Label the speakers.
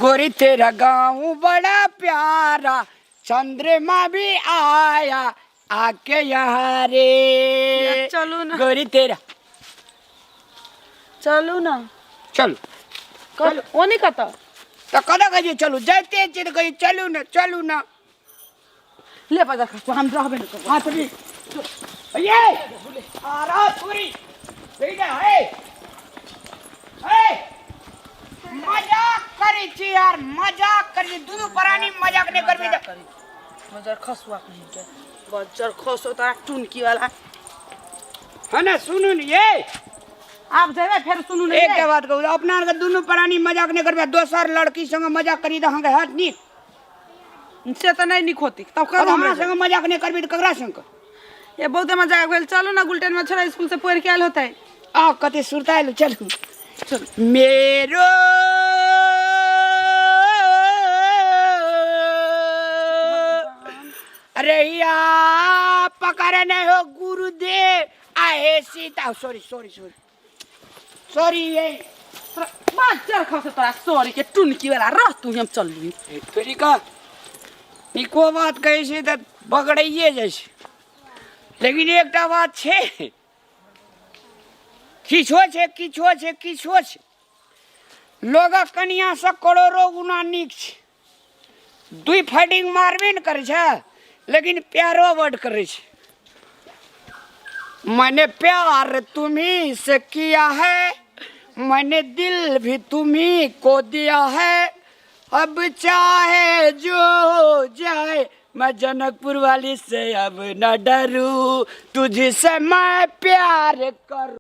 Speaker 1: गोरी तेरा गाँव बड़ा प्यारा चंद्रमा भी आया आके यहाँ रे
Speaker 2: यार, चलू ना।
Speaker 1: गोरी तेरा
Speaker 2: चलू ना
Speaker 1: चलू
Speaker 2: ओने कतऽ
Speaker 1: तऽ कतऽ कहै छियै चलू जाइते छियै तऽ कहै चलू ने चलू ने
Speaker 2: ले बजर खसू हम रहबे नहि करबो
Speaker 1: हाथ भी ये आरा छुरी ठीक है हे हे मजाक करै छी यार मजाक करै छी दुनू प्राणी मजाक नहि करबी तऽ
Speaker 2: बजर खसुआ कहीं के बजर खसो तारा टुनकी वाला
Speaker 1: है ना सुनू ने ये
Speaker 2: आब जेबै फेर सुनू नहि
Speaker 1: एकटा बात कहू अपना आरके दुनू प्राणी मजाक नहि करबै दोसर लड़की संग मजाक करी तऽ अहाँके हैत नीक
Speaker 2: से तऽ नहि नीक होती तब
Speaker 1: अब
Speaker 2: कर
Speaker 1: हमरा
Speaker 2: हमरा
Speaker 1: संग मजाक नहि करबी तऽ ककरा संग करबै?
Speaker 2: ये बहुते मजाक भेल चलू ना गुलटेन में छोरा स्कूल से पढ़ के आयल होतै
Speaker 1: आ कते सुरता आयल चलू
Speaker 2: चलू
Speaker 1: मेरो अरे या पकड़ने हो गुरुदेव आहे Sita sorry sorry sorry sorry ये
Speaker 2: बाजर खसे तोरा सॉरी के टुनकी वाला रह तू हम चलली
Speaker 1: तोरी का निको बात कहै छै तऽ बगड़ैए जाइ छै लेकिन एकटा बात छै किछो छै किछो छै किछो छै लोगक कनियाँसँ करोड़ो गुना नीक छै दुइ फाइटिंग मारबे ने करै छै लेकिन प्यारो बड्ड करै छै मैंने प्यार तुम्ही से किया है मैंने दिल भी तुम्ही को दिया है अब चाहे जो हो जाए मैं जनकपुर वाली से अब न डरू तुझसे मैं प्यार करूँ।